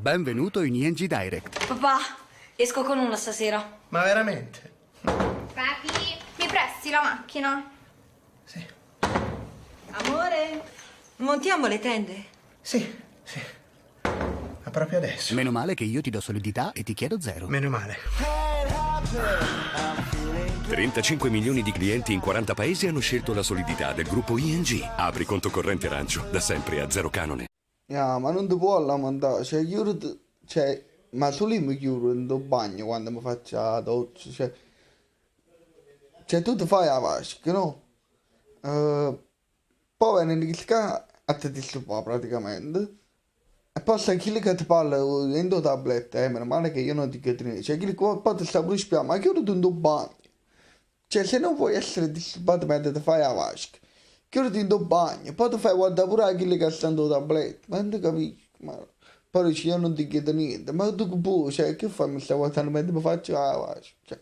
Benvenuto in ING Direct. Papà, esco con uno stasera. Ma veramente? Papi, mi presti la macchina? Sì. Amore, montiamo le tende? Sì, sì. Ma proprio adesso. Meno male che io ti do solidità e ti chiedo zero. Meno male. 35 milioni di clienti in 40 paesi hanno scelto la solidità del gruppo ING. Apri conto corrente arancio, da sempre a zero canone. Yeah, ma non ti può lamentare, cioè, chiudi, cioè, ma solo io mi chiudo in bagno quando mi faccio la doccia, cioè, cioè tu ti fai la vasca, no? Poi viene il ca a te disturbare praticamente. E poi sta chi che ti parla dentro tablet, meno male che io non ti chiedo niente. Cioè, chi qua poi ti sta pure spiando, ma chiuditi in bagno. Cioè, se non vuoi essere disturbato mentre ti fai la vasca, chiuditi in bagno, poi ti fai guardare pure a chi che sta in tablet. Ma non ti capisco, ma poi dici io non ti chiedo niente, ma tu che puoi, cioè, che fai? Mi stai guardando mentre mi faccio la vasca? Cioè,